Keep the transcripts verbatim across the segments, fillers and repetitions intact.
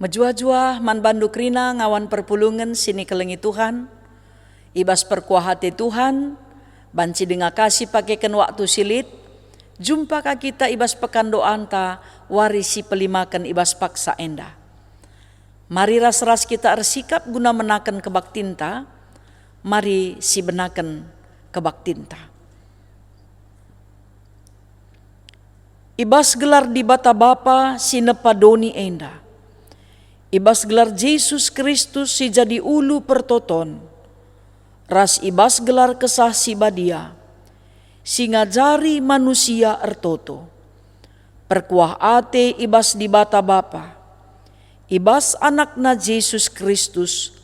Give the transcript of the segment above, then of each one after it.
Mejuah-juah man bandu kerina ngawan perpulungen si nikelengi Tuhan. I bas perkuah ate Tuhan, banci denga kasih pakeken waktu si lit, jumpa ka kita i bas pekan doanta wari si pelimaken i bas paksa enda. Mari ras-ras kita ersikap guna menaken kebaktinta. Mari sibenaken kebaktinta. I bas gelar Dibata Bapa si nepa doni enda, i bas gelar Jesus Kristus si jadi ulu pertoton, ras i bas gelar Kesah Si Badia, si ngajari manusia ertoto, perkuah ate i bas Dibata Bapa, i bas AnakNa Jesus Kristus,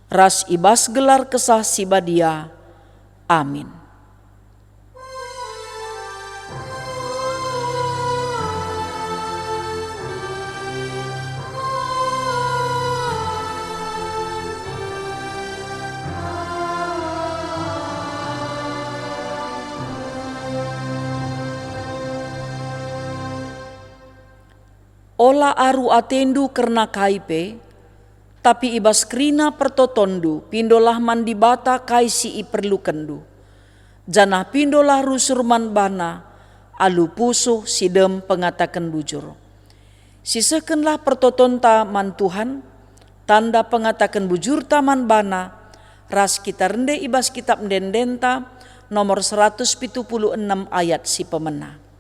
ras i bas gelar Kesah Si Badia. Amin. Ola aru atendu kerna kai pe, tapi i bas kerina pertotonndu pindolah man Dibata kai si iperlukenndu, janah pindolah rusur man baNa alu pusuh si dem pengataken bujur. Sisehkenlah pertotonta man Tuhan, tanda pengataken bujurta man baNa, ras kita rende i bas kitap ende-endenta nomor seratus pitu puluh enem ayat si pemena.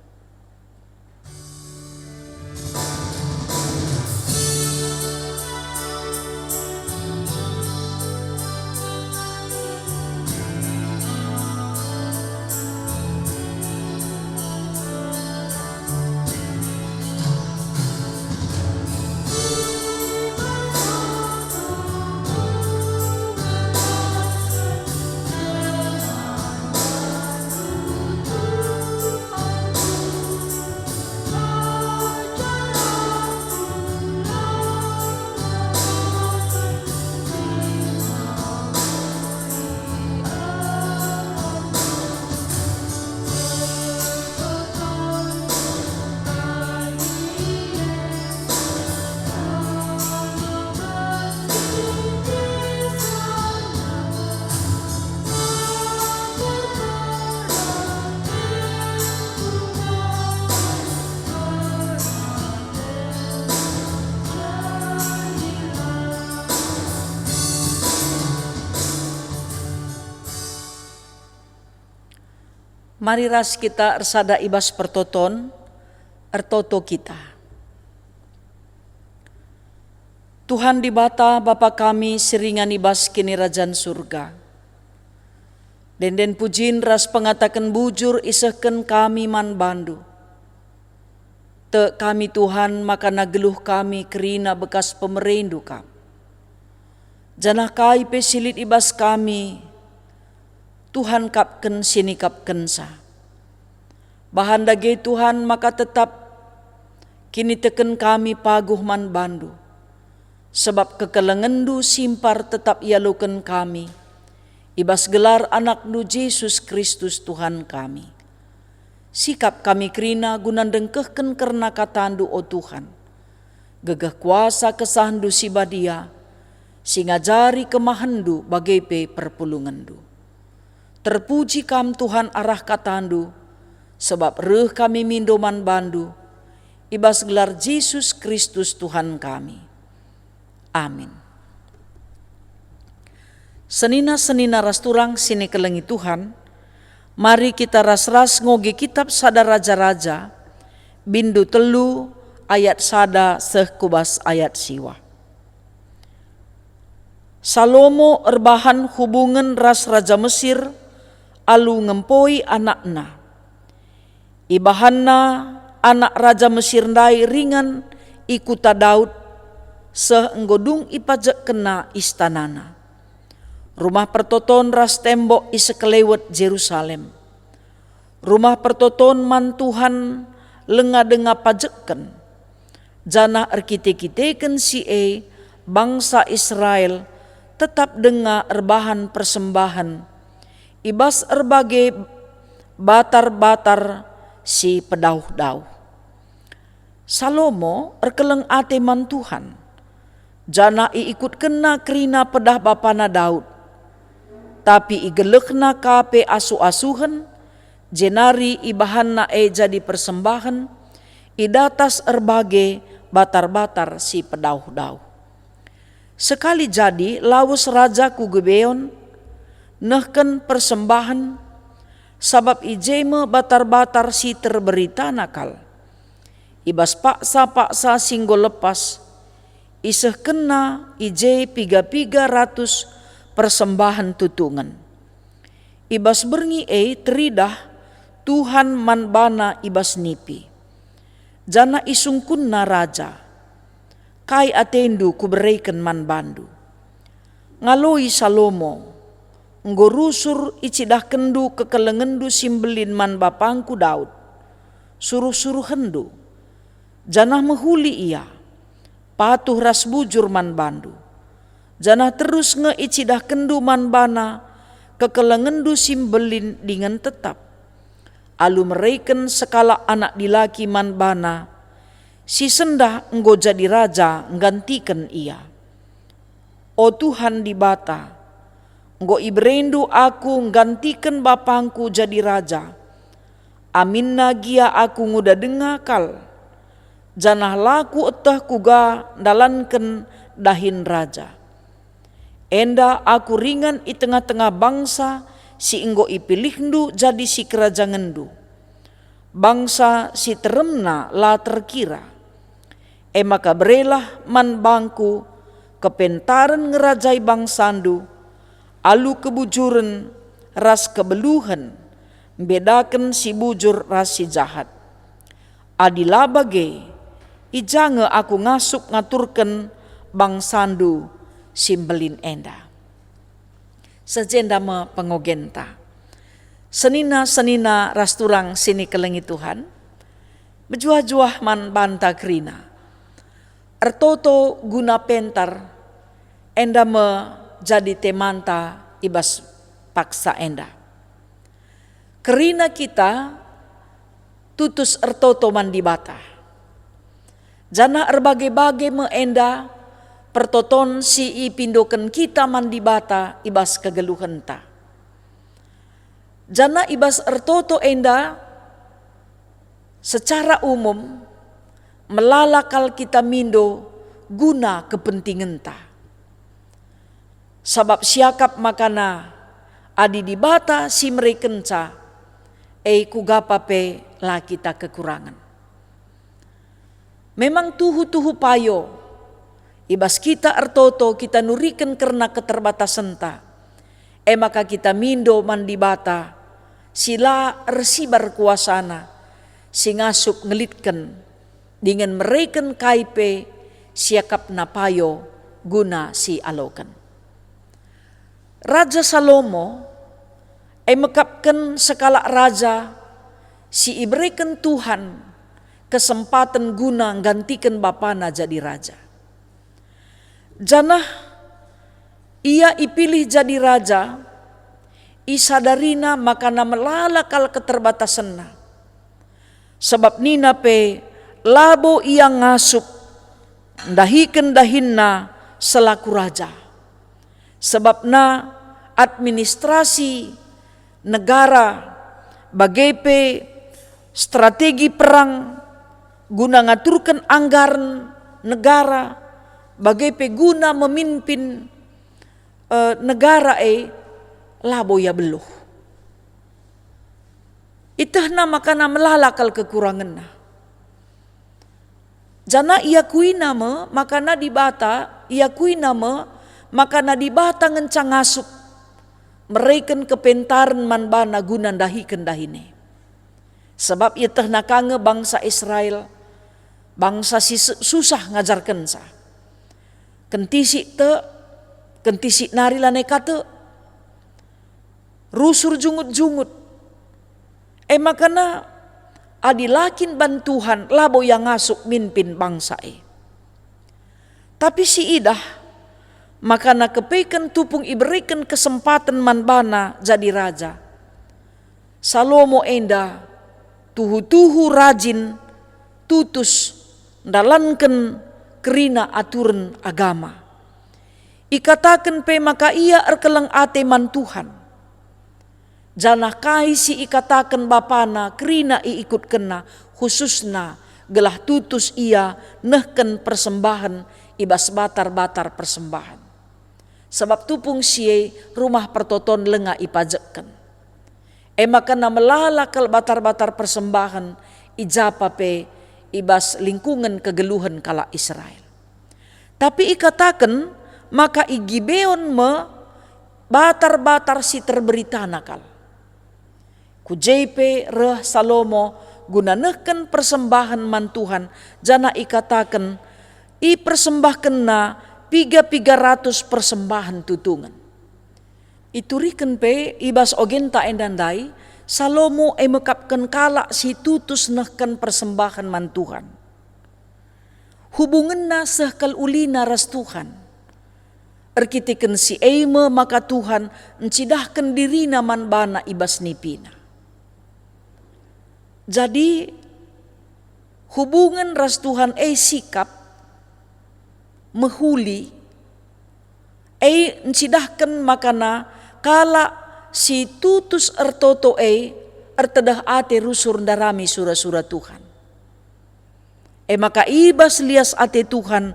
Mari ras kita ersada i bas pertoton, ertoto kita. Tuhan Dibata, Bapa kami si ringan i bas Kinirajan Surga, ende-enden pujin ras pengataken bujur isehken kami man baNdu. Tek kami, Tuhan, maka nageluh kami kerina bekas pemereNdu kap. Janah kai pe si lit i bas kami, Tuhan kapken si nikapkenca. Bahan dage, Tuhan, maka tetap kiniteken kami paguh man baNdu, sabap kekelengenNdu simpar tetap ialoken kami, i bas gelar AnakNdu Jesus Kristus Tuhan kami. Sikap kami kerina guna ndengkehken kerna kataNdu, o Tuhan. Gegeh kuasa KesahNdu si Badia, si ngajari kemahenNdu bage pe perpulungenNdu. Terpuji Kam, Tuhan, arah kataNdu, sabap reh kami mindo man baNdu, i bas gelar Jesus Kristus Tuhan kami. Amin. Senina-senina ras turang si nikelengi Tuhan, mari kita ras-ras ngoge kitap Sada Raja-raja, bindu telu ayat sada seh ku bas ayat siwah. Salomo erbahan hubungen ras raja Mesir alu ngempoi anakna. Ibahanna anak raja Mesir ndai ringan i kuta Daud seh enggo dung ipajekkenna istanana. Rumah pertoton ras tembok i sekelewet Jerusalem. Rumah pertoton man Tuhan lenga denga pajekken, janah erkite-kiteken si e bangsa Israel tetap denga erbahan persembahen i bas erbage batar-batar si pedauh-dauh. Salomo erkeleng ate man Tuhan, janah iikutkenna kerina pedah bapana Daud. Tapi igelehna ka pe asuh-asuhen, jenari ibahanna e jadi persembahen i datas erbage batar-batar si pedauh-dauh. Sekali jadi lawes raja ku Gibeon nehken persembahen, sabap i je me batar-batar si terberitana kal. I bas paksa-paksa si enggo lepas, isehkenna i je piga-piga ratus persembahen tutungen. I bas berngi e teridah Tuhan man bana i bas nipi, janah isungkunna raja, "Kai atendu kubereken man bandu?" Ngaloi Salomo, "Enggo rusur icidahkenndu kekelengenndu si mbelin man bapangku Daud, suruh-suruhenndu, janah mehuli ia, patuh ras bujur man bandu, janah terus nge icidahkenndu man bana kekelengenndu si mbelin dingen tetap, alu mereken sekalak anak dilaki man bana, si sendah enggo jadi raja nggantiken ia. O Tuhan Dibata, enggo iberendu aku nggantiken bapangku jadi raja. Aminna gia aku nguda denga kal, janah la kueteh kuga ndalanken dahin raja. Enda aku ringan i tengah-tengah bangsa si enggo ipilihndu jadi sikerajangenndu, bangsa si teremna la terkira. E maka berelah man bangku kepentaren ngerajai bangsandu, alu kebujuren ras kebeluhen, mbedaken si bujur ras si jahat. Adi la bage, i ja nge aku ngasup ngaturken bangsandu si mbelin enda." Seh jenda me pengogenta. Senina-senina ras turang si nikelengi Tuhan, mejuah-juah man banta kerina. Ertoto guna pentar, enda me jadi temanta i bas paksa enda. Kerina kita tutus ertoto man Dibata. Janah erbage-bage me enda pertoton si ipindoken kita man Dibata i bas kegeluhenta. Janah i bas ertoto enda secara umum melala kal kita mindo guna kepentingenta. Sabap siakap makana adi Dibata si merekenca, e kuga pa pe la kita kekurangen. Memang tuhu-tuhu payo, i bas kita ertoto kita nuriken kerna keterbatasenta, e maka kita mindo man Dibata si la ersibar kuasana, si ngasup ngelitken dingen mereken kai pe siakapna payo guna si aloken. Raja Salomo e mekapken sekalak raja si ibereken Tuhan kesempaten guna nggantiken bapana jadi raja. Janah ia ipilih jadi raja, isadarina makana melala kal keterbatasenna. Sabap nina pe labo ia ngasup ndahiken dahinna selaku raja. Sebabna administrasi negara, bage pe strategi perang guna ngaturken anggaren negara, bage pe guna memimpin, eh, negara e, labo ia beluh. Itehna makana melala kal kekurangenna. Janah iakuina me makana Dibata, iakuina me makana Dibata ngenca ngasup mereken kepentaren man bana guna ndahiken dahin e. Sabap ietehna ka nge bangsa Israel, bangsa si su-, susah ngajarkenca. Kentisik tek, kentisik nari lanai ka tek. Rusur jungut-jungut. E makana adi la kin ban Tuhan, labo ia ngasup mimpin bangsa e. Tapi siidah makana kepeken tupung ibereken kesempaten man bana jadi raja, Salomo enda tuhu-tuhu rajin tutus ndalanken kerina aturen agama. Ikataken pe maka ia erkeleng ate man Tuhan. Janah kai si ikataken bapana kerina iikutkenna, khususna gelah tutus ia nehken persembahen i bas batar-batar persembahen. Sabap tupung si e rumah pertoton langa ipajekken. E maka melala kal batar-batar persembahen i japa pe i bas lingkungen kegeluhen kalak Israel. Tapi ikataken maka i Gibeon me batar-batar si terberitana kal. Ku je pe reh Salomo guna nehken persembahen man Tuhan, janah ikataken ipersembahkenna piga-piga ratus persembahen tutungen. Ituriken pe i bas ogenta enda ndai, Salomo e mekapken kalak si tutus nehken persembahen man Tuhan. Hubungenna seh kal ulina ras Tuhan. Erkiteken si e me maka Tuhan ncidahken diriNa man bana i bas nipina. Jadi, hubungen ras Tuhan e sikap mehuli, e ncidahken makana kalak si tutus ertoto e ertedeh ate rusur ndarami sura-sura Tuhan. E maka i bas lias ate Tuhan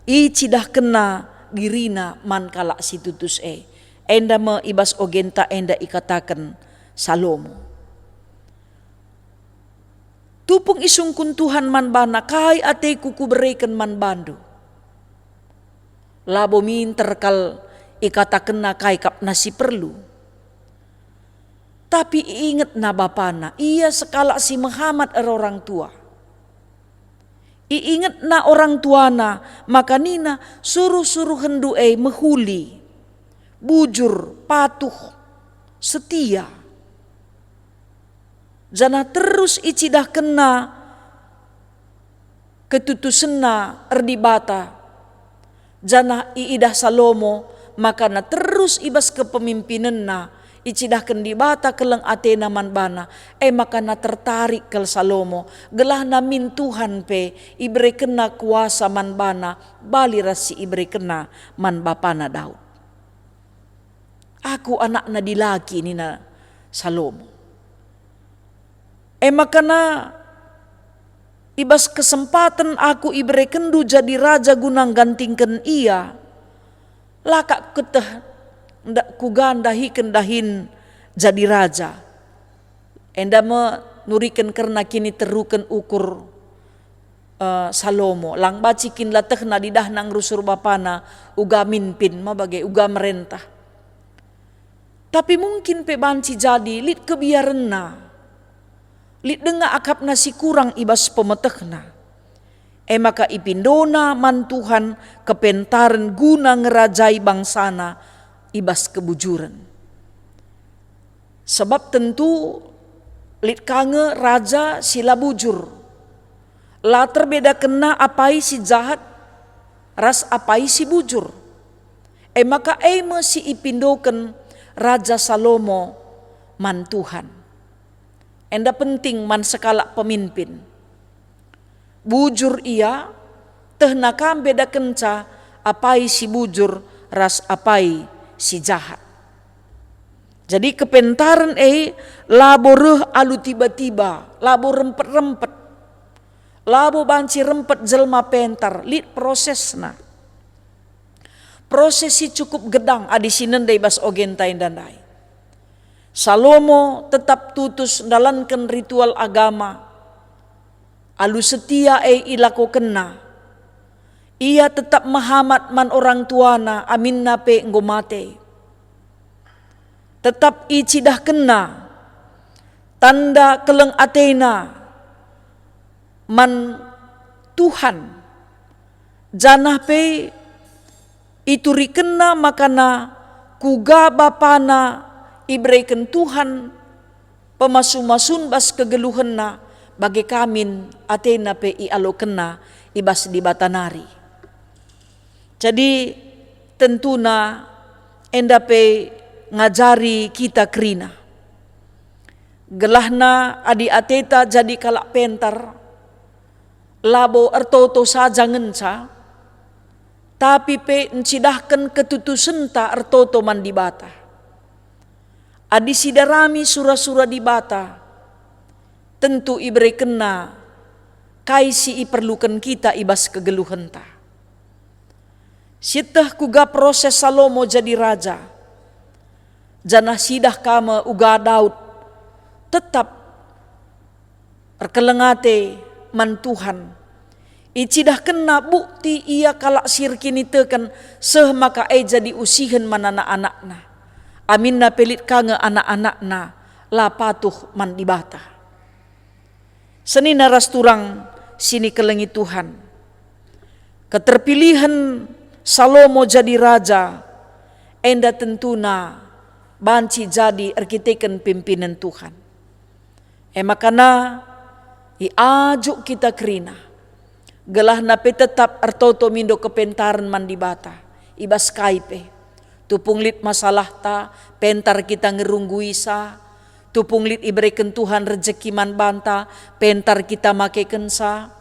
icidahkenna dirina man kalak si tutus e. Enda me i bas ogenta enda ikataken Salomo. Tupung isungkun Tuhan man bana, "Kai ateku kubereken man bandu?" Labo minter kal ikatakenna kai kap na si perlu. Tapi iingetna bapana, ia sekalak si mehamat erorang tua. Iingetna orang tuana, maka nina, "Suruh-suruhenndu e mehuli, bujur, patuh, setia." Janah terus icidahkenna ketutusenna erdibata, janah iidah Salomo makana terus i bas kepemimpinenna icidahken Dibata keleng atena man bana, e makana tertarik kal Salomo, gelahna min Tuhan pe iberekenna kuasa man bana bali ras si iberekenna man bapana Daud. "Aku anakna dilaki," nina Salomo. E makana i bas kesempaten aku iberekenndu jadi raja guna nggantingken ia, la kap keteh nda-, kuga ndahiken dahin jadi raja. Enda me nuriken kerna kiniteruken ukur, eh, Salomo. Lang banci kin la tehna idahna ngerusur bapana uga mimpin, ma bage uga merentah. Tapi mungkin pe banci jadi lit kebiarenna, lit denga akapna si kurang i bas pemetehna. E maka ipindona man Tuhan kepentaren guna ngerajai bangsana i bas kebujuren. Sebab tentu lit ka nge raja si la bujur. La terbedakenna apai si jahat ras apai si bujur. E maka e me si ipindoken Raja Salomo man Tuhan. Enda penting man sekalak pemimpin. Bujur ia, tehna ka mbedakenca apai si bujur ras apai si jahat. Jadi kepentaren e labo reh alu tiba-tiba, labo rempet-rempet. Labo banci rempet jelma pentar, lit prosesna. Proses si cukup gedang adi si nende i bas ogenta enda ndai. Salomo tetap tutus ndalanken ritual agama. Alu setia e ilakokenna. Ia tetap mehamat man orang tuana aminna pe enggo mate. Tetap icidahkenna tanda keleng atena man Tuhan, janah pe iturikenna makana kuga bapana ibereken Tuhan pemasu-masun bas kegeluhenna, bage ka min atena pe ialokenna i bas Dibata nari. Jadi, tentuna enda pe ngajari kita kerina. Gelahna adi ateta jadi kalak pentar, labo ertoto saja ngenca, tapi pe ncidahken ketutusenta ertoto man Dibata. Adi sidarami sura-sura Dibata, tentu iberekenNa kai si iperluken kita i bas kegeluhenta. Sieteh kuga proses Salomo jadi raja, janah sidah ka me uga Daud tetap erkeleng ate man Tuhan. Icidahkenna bukti ia kalak si erkiniteken seh maka e jadi usihen man anak-anakna. Aminna pe lit ka nge anak-anakna la patuh man Dibata. Senina ras turang si nikelengi Tuhan, keterpilihen Salomo jadi raja enda tentuna banci jadi erkiteken pimpinen Tuhan. E makana iajuk kita kerina, gelahna pe tetap ertoto mindo kepentaren man Dibata i bas kai pe. Tupung lit masalahta, pentar kita ngerungguisa. Tupung lit ibereken Tuhan rejeki man banta, pentar kita makekensa.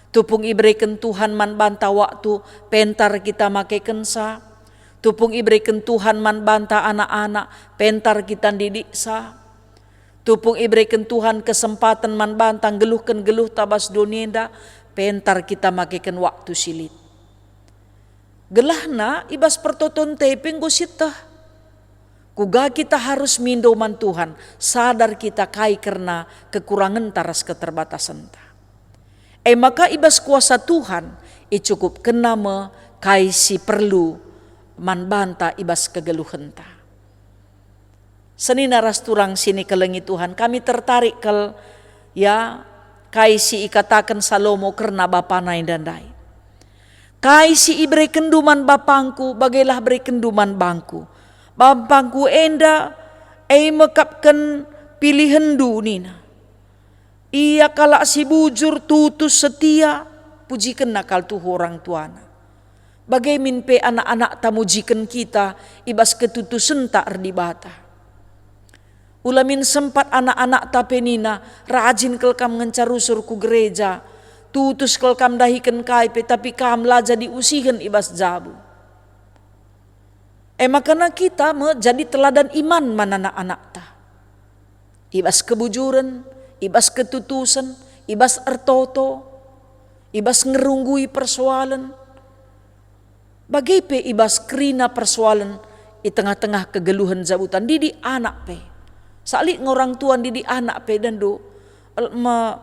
Tupung ibereken Tuhan man banta waktu, pentar kita makekensa. Tupung ibereken Tuhan man banta anak-anak, pentar kita ndidiksa. Tupung ibereken Tuhan kesempaten man banta nggeluhken geluhta bas doni enda, pentar kita makeken waktu si lit. Gelahna i bas pertotonta pe enggo sieteh. Kuga kita harus mindo man Tuhan, sadar kita kai kerna kekurangenta ras keterbatasenta. E maka i bas kuasa Tuhan icukupkenNa me kai si perlu man banta i bas kegeluhenta. Senina ras turang si nikelengi Tuhan, kami tertarik kal, ya, kai si ikataken Salomo kerna bapana enda ndai. Kai si iberekenndu man bapangku, bagelah berekenndu man bangku. Bapangku enda e mekapken pilihenndu, nina. Ia kalak si bujur, tutus, setia, pujikenna kal tuhu orang tuana. Bage min pe anak-anakta mujiken kita i bas ketutusenta erdibata. Ula min sempat anak-anakta pe nina, "Rajin kal kam ngenca rusur ku gereja, tutus kal kam ndahiken kai pe, tapi kam la jadi usihen i bas jabu." E makana kita me jadi teladan iman man anak-anakta. I bas kebujuren, i bas ketutusen, i bas ertoto, i bas ngerunggui persoalen, bage pe i bas kerina persoalen i tengah-tengah kegeluhen jabuta. Ndidik anak pe. Sak lit nge orang tua ndidik anak pe dendu, el-, me-,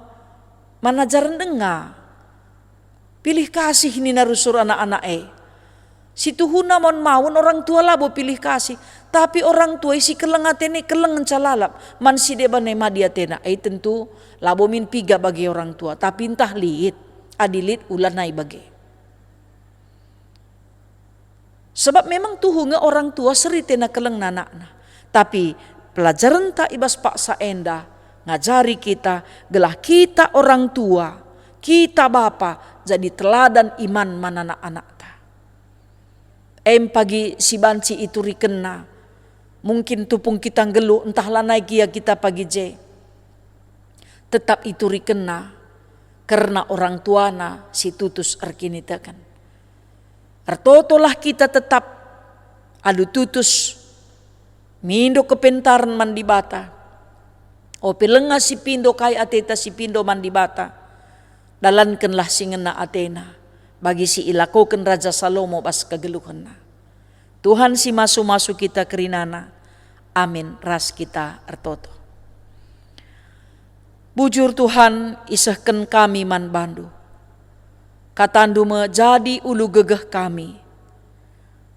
manajaren denga. Pilih kasih nina rusur anak-anak e. Situhuna maun-maun orang tua labo pilih kasih, tapi orang tua e si keleng atena e keleng ngenca lalap, man si deban e madi atena e tentu labo min piga bage orang tua, tapi ntah lit, adi lit ulanai bage. Sebab memang tuhu nge orang tua seri tena kelengna anakna. Tapi pelajarenta i bas paksa enda ngajari kita gelah kita orang tua, kita bapa jadi teladan iman man anak-anakta. Em pagi si banci iturikenna, mungkin tupung kita nggeluh ntah lanai gia kita pagi je. Tetap iturikenna kerna orang tuana si tutus erkiniteken. Ertotolah kita tetap alu tutus mindo kepentaren man Dibata. Ope lenga si pindo kai ateta si pindo man Dibata, dalankenlah si ngena atena, bagi si ilakoken Raja Salomo bas kegeluhenna. Tuhan si masu-masu kita kerinana. Amin. Ras kita ertoto. Bujur Tuhan, isehken kami man bandu. KataNdu me jadi ulu gegeh kami,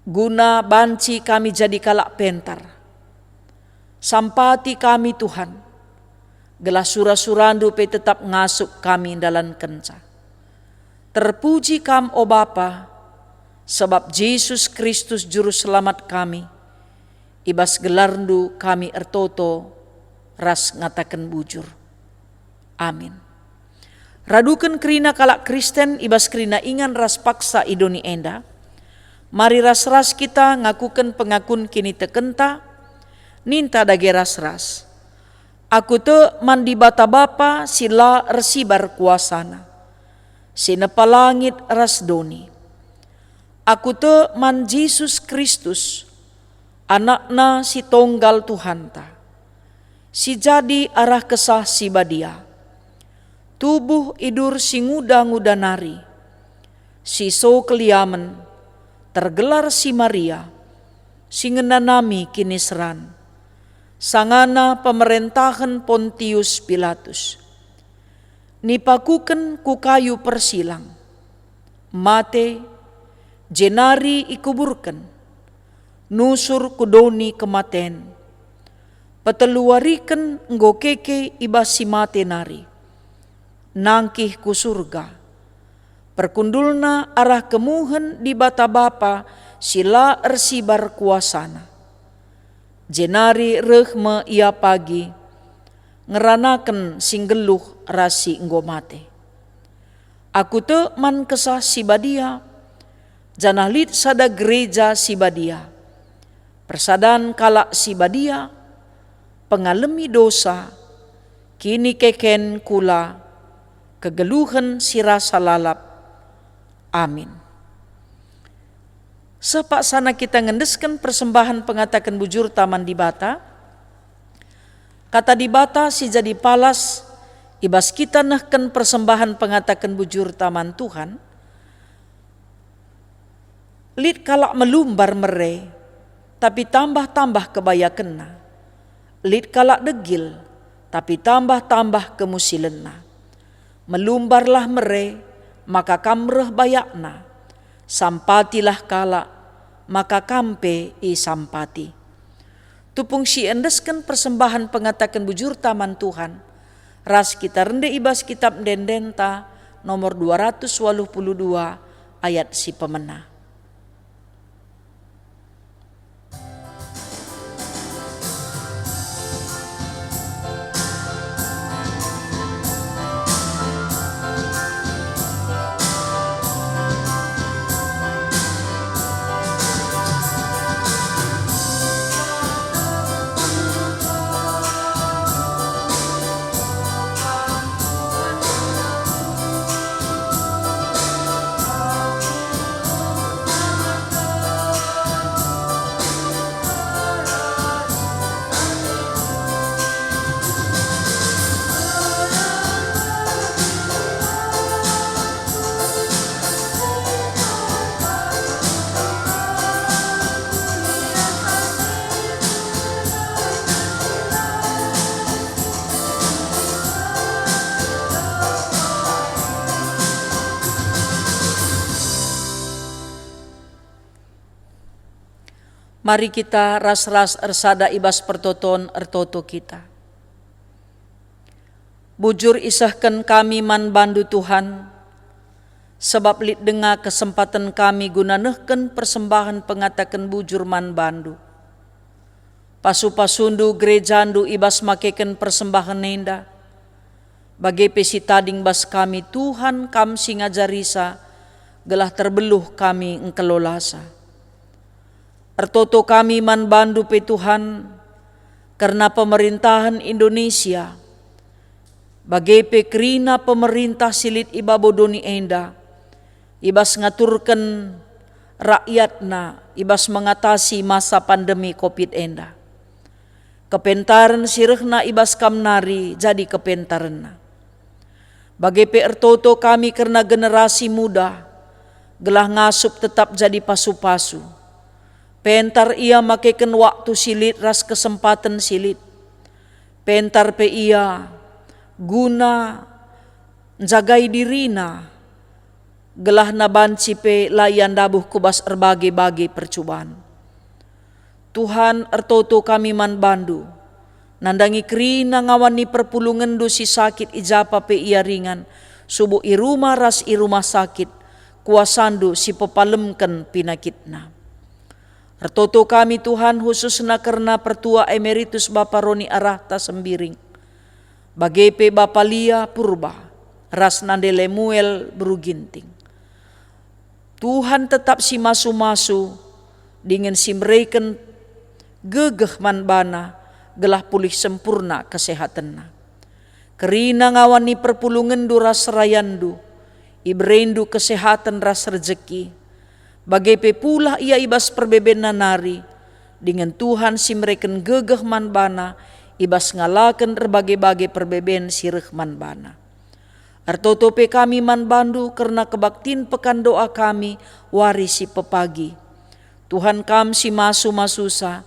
guna banci kami jadi kalak pentar. Sampati kami, Tuhan, gelah sura-suraNdu pe tetap ngasup kami ndalankenca. Terpuji Kam, o Bapa, sebab Jesus Kristus Juru Selamat kami. I bas gelarNdu kami ertoto ras ngataken bujur. Amin. Raduken kerina kalak Kristen i bas kerina ingan ras paksa i doni enda, mari ras-ras kita ngakuken pengakun kinitekenta, ninta dage ras-ras, "Aku tek man Dibata Bapa si la ersibar kuasaNa, si nepa langit ras doni. Aku tek man Jesus Kristus, Anakna si tonggal Tuhanta, si jadi arah Kesah Si Badia. Tubuh idur si nguda-nguda nari, si so keliamen, tergelar si Maria, si ngenanami kiniseran, sangana pemerentahen Pontius Pilatus. Nipakuken ku kayu persilang, mate, jenari ikuburken, nusur ku doni kematen. Peteluwariken enggo keke i bas si mate nari, nangkih ku Surga. Perkundulna arah kemuhen Dibata Bapa si la ersibar kuasaNa. Jenari reh me Ia pagi, ngeranaken si nggeluh ras si enggo mate. Aku tek man Kesah Si Badia, janah lit sada gereja si badia, persadan kalak si badia, pengalemi dosa, kinikeken kula, kegeluhen si rasa lalap. Amin. Seh paksana kita ngendesken persembahen pengataken bujurta man Dibata. Kata Dibata si jadi palas i bas kita nehken persembahen pengataken bujurta man Tuhan. Lit kalak melumbar mere, tapi tambah-tambah kebayakenna. Lit kalak degil, tapi tambah-tambah kemusilenna. Melumbarlah mere, maka kam reh bayakna. Sampatilah kalak, maka kam pe isampati. Tupung si endesken persembahen pengataken bujurta man Tuhan, ras kita rende i bas Kitap Ende-endenta nomor dua ratus waluh puluh dua, ayat si pemena. Mari kita ras-ras ersada i bas pertoton ertoto kita. Bujur isehken kami man bandu, Tuhan, sabap lit denga kesempaten kami guna nehken persembahen pengataken bujur man bandu. Pasu-pasundu gerejandu i bas makeken persembahen enda, bage pe si tading bas kami, Tuhan, Kam si ngajarisa, gelah terbeluh kami engkelolasa. Ertoto kami man bandu pe, Tuhan, kerna pemerintahen Indonesia, bage pe kerina pemerintah si lit i babo doni enda, i bas ngaturken rakyatna i bas mengatasi masa pandemi covid enda. Kepentaren si rehna i bas Kam nari jadi kepentarenna. Bage pe ertoto kami kerna generasi muda, gelah ngasup tetap jadi pasu-pasu. Pentar ia makeken waktu si lit ras kesempaten si lit. Pentar pe ia guna njagai dirina, gelahna banci pe la ia ndabuh ku bas erbage-bage percuban. Tuhan, ertoto kami man bandu, nandangi kerina ngawan ni perpulungenNdu si sakit i japa pe ia ringan, subuk i rumah ras i rumah sakit, kuasaNdu si pepalemken pinakitna. Ertoto kami, Tuhan, khususna kerna Pertua Emeritus Bapa Roni Arahta Sembiring, bage pe Bapa Lia Purba, ras Nande Lemuel Beru Ginting. Tuhan tetap si masu-masu dingen si mereken gegeh man bana, gelah pulih sempurna kesehatenna. Kerina ngawan ni perpulungenNdu ras serayanNdu, ibereNdu kesehaten ras rejeki. Bage pe pulah ia i bas perbebenna nari, dingen Tuhan si mereken gegeh man bana i bas ngalaken erbage-bage perbeben si reh man bana. Ertoto pe kami man bandu kerna kebaktin pekan doa kami wari si pepagi. Tuhan, kam si masu-masusa,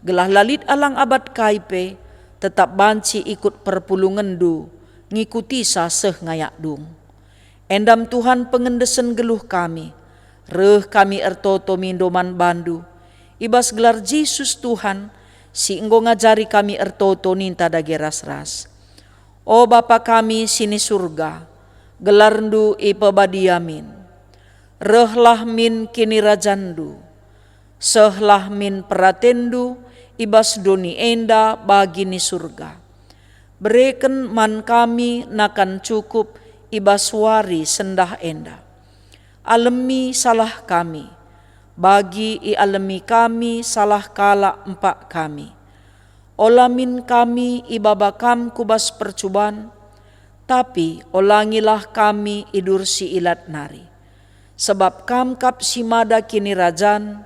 gelah la lit alang abat kai pe, tetap banci ikut perpulungenndu, ngikutisa seh ngayak dung. Endam Tuhan pengendesen geluh kami. Reh kami ertoto mindo man bandu, i bas gelar Jesus Tuhan, si enggo ngajari kami ertoto ninta dage ras-ras. O Bapa kami si ni Surga, gelarndu ipebadia min. Rehlah min kinirajanNdu. Sehlah min peratenNdu i bas doni enda bagi ni Surga. Bereken man kami nakan cukup i bas wari sendah enda. Alemi salah kami, bagi ialemi kami salah kalak empak kami. Ola min kami ibaba Kam ku bas percuban, tapi olangilah kami idur si ilat nari. Sebab Kam kap si mada kinirajan,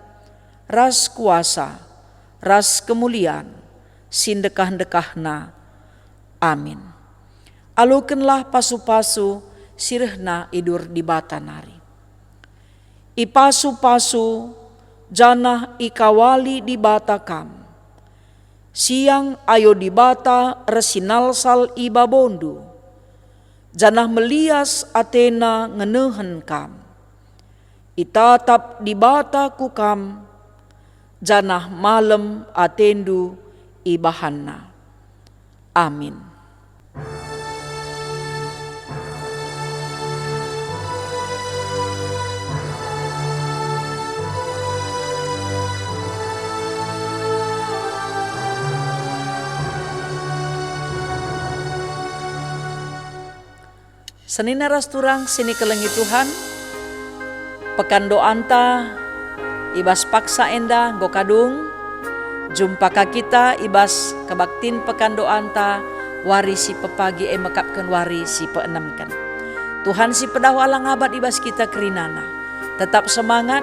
ras kuasa, ras kemulian, si ndekah-ndekahna. Amin. Alokenlah pasu-pasu si rehna idur Dibata nari. Ipasu-pasu janah ikawali Dibata kam. Siang ayo Dibata ersinalsal i babondu, janah melias ateNa ngenehen kam. Itatap Dibata ku kam, janah malem atendu ibahanNa. Amin. Senina ras turang si nikelengi Tuhan, pekan doanta i bas paksa enda enggo kadung. Jumpa ka kita i bas kebaktin pekan doanta wari si pepagi e mekapken wari si peenemken. Tuhan si pedauh alang abat i bas kita kerinana. Tetap semangat,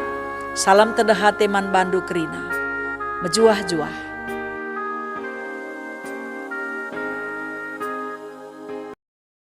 salam tedeh ate man bandu kerina. Mejuah-juah.